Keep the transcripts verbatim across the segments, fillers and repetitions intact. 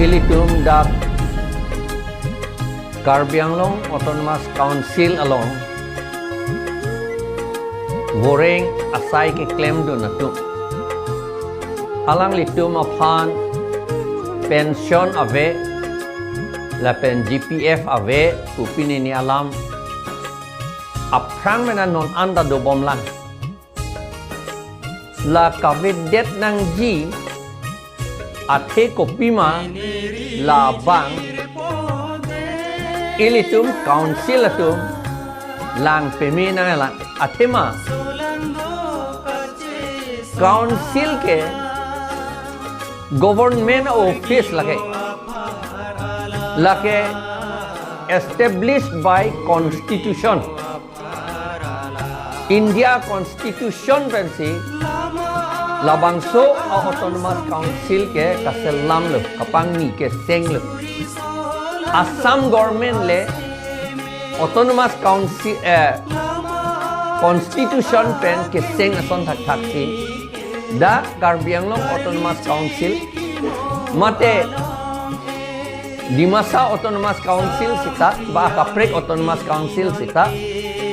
Ilitum dak Karbi Anglong Autonomous Council along voreng asai keklemdun atum, alanglitum aphan pension ave lapen G P F ave pu pini ni alam aphrang mena non anta dobomlang. La kavedet nangji athe kopima labang ilitum council atum lang peme nanglang, athema council ke government office lake, lake established by constitution. India Constitution pensi labangso a-Autonomous Council ke kaselamlo, kapangni kesenglo. Assam government le Autonomous Council, eh, Constitution pen keseng ason thakthaksi dak Karbi Anglong Autonomous Council mate Dimasa Autonomous Council sita, ba akaprek Autonomous Council sita,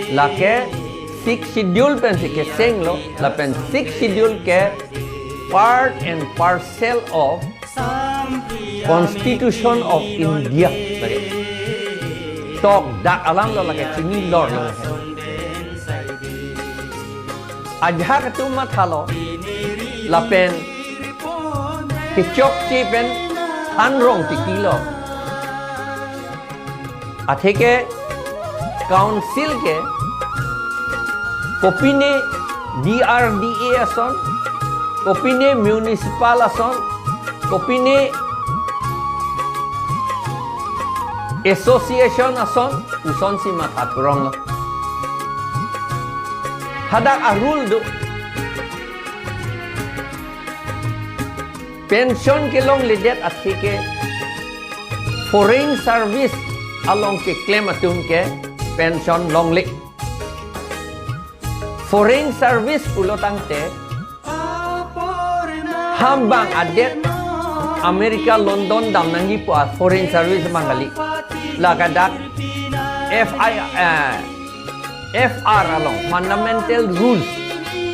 lake Sixth Schedule pensi kesenglo, lapen Sixth Schedule ke part and parcel of Constitution of India. Lake tok dak alamlo, lake chinilorlo lake. Ajahak atum mathalo, lapen kechokche pen thanrong tikilo. Atheke council ke kopine D R D A ason, kopine municipal ason, kopine association ason, lasonsi matha thuronglo. Hadak a-rule do. Pension kelongledet atheke foreign service along keklem atum ke pension longle. Foreign service pulo tangte ha bang adet America, London dam nangji pu a-foreign service abang kali. Lake dak F I, eh, F R along, Fundamental Rules,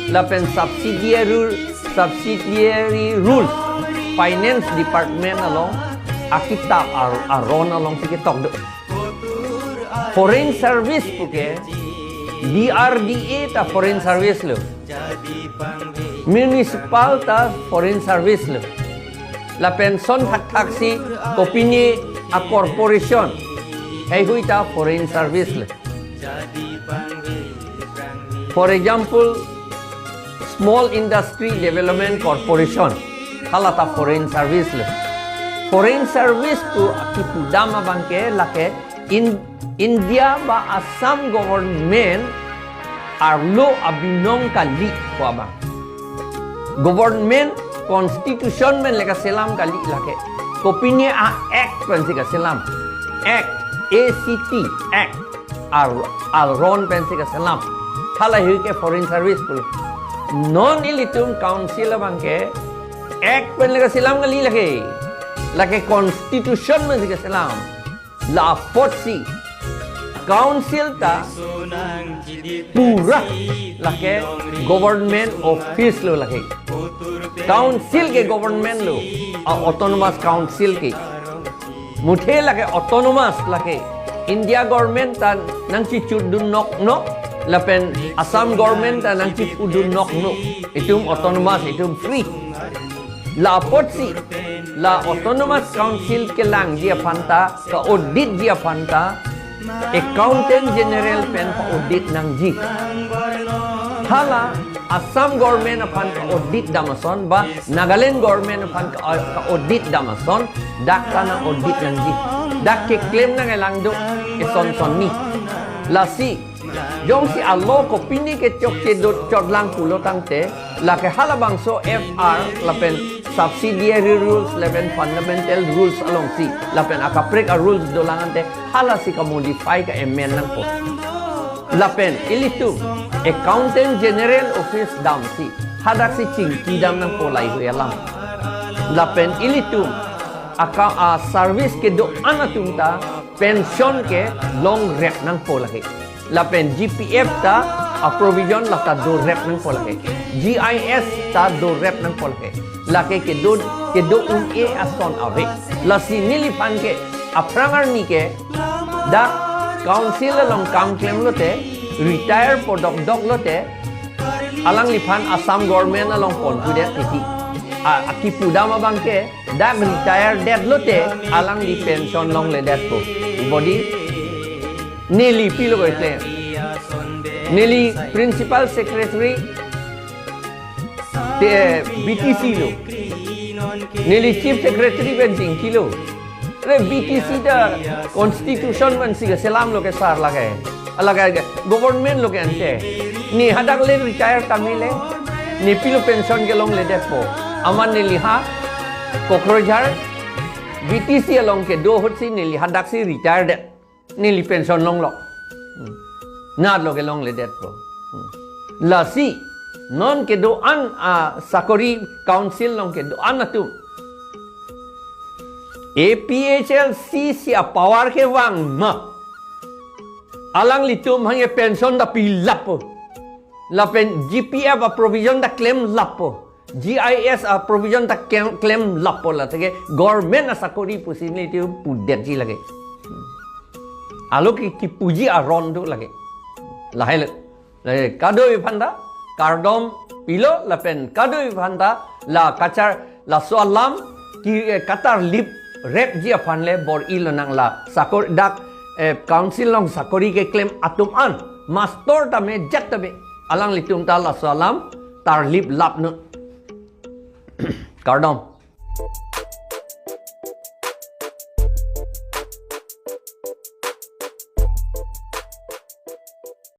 lapen Subsidiary, Subsidiary Rules, Finance Department along akitap ar-, aron alongsi ketok do. Foreign service puke, D R D A ta foreign service lo, municipal ta foreign service lo, lapen son thakthaksi kopine a-corporation heihui ta foreign service lo. For example, Small Industry Development Corporation, hala ta foreign service lo. Foreign service pu kipudam abang ke lake in India ba Assam government arlo abinong kali pu abang. Government constitution pen le kaselam kali lake. Kopine a-act pensi kaselam. Act, A C T, act. Ar-, aron pensi kaselam. Hala heihui ke foreign service pulo. Non ilitum council abang ke act pen le kaselam kali lake. Lake constitution pensi kaselam. La apotsi council ta pura lake government office lo lake. Council ke government lo, a-autonomous council ke. Muthe lake autonomous lake India government ta nangchichutdun noknok, lapen Assam government ta nangchiphudun noknok. Itum autonomous, itum free. La apotsi, la autonomous council kelangji aphan ta, ka-auditji aphan ta, Accountant General pen pa-audit nangji. Hala Assam government aphan ka-audit dam ason ba Nagaland government aphan ka, ka-audit dam ason, dak ta nang-audit nangji. Dak keklem nangkelang do, eson son ni. Lasi, jongsi a-law kopine kechokche do chotlang pulo tangte, lake halabangso F R lapen subsidiary rules lapen fundamental rules alongsi, lapen akaprek a-rules dolang ante, halasi ka-modify ka-amend nangpo. Lapen ilitum Accountant General Office damsi, hadaksi chingki dam nangpo laheihui alam. Lapen ilitum aka a service kedo-an atum ta pension ke longrep nangpo lake. Lapen G P F ta a provision lata dorep nangpo lake. G I S ta dorep nangpo lake. Lake kedo kedo un-e ason ave. Lasi neliphan ke aphrang arni ke dak council along kam klem lote, retire po dokdok lote, alangliphan Assam government along pon pudet titi. A, akipu dam abang ke dak retire det lote alangli pension longledetpo. Bodi neli pilo ko ite. Neli principal secretary te B T C lo. Neli chief secretary pen chingkilo. Re B T C ta constitution pensi keselam lo ke sar lake. Alake government lo ke ante. Ne hadak le retire tame le. Ne pilo pension kelongledetpo. Amat neli ha Kokrajhar B T C along kedo ahutsi neli hadaksi retire det. Neli pension longlo. Hmm. Nat lo kelongledetpo. Hmm. Lasi non kedo-an a sakori council along kedo-an atum A P H L C si a power kevang ma. Alanglitum hangke pension ta pilappo. Lapen G P F a provision ta klemlappo. G I S a provision ta klem, klemlappo la. Teke government a sakori pusi nelitum pudetji lake. Alo ke kipuji aron do lake. Lahai le. Lahai kadokave aphanta kardom pilo lapen kadokave aphanta la kachar laso alam ke, eh, katarliprepji aphan le bor-i lonang la sakor dak, eh, council along sakori keklem atum an mastor tame jak tame alanglitum ta laso alam tarliplap non. Kardom.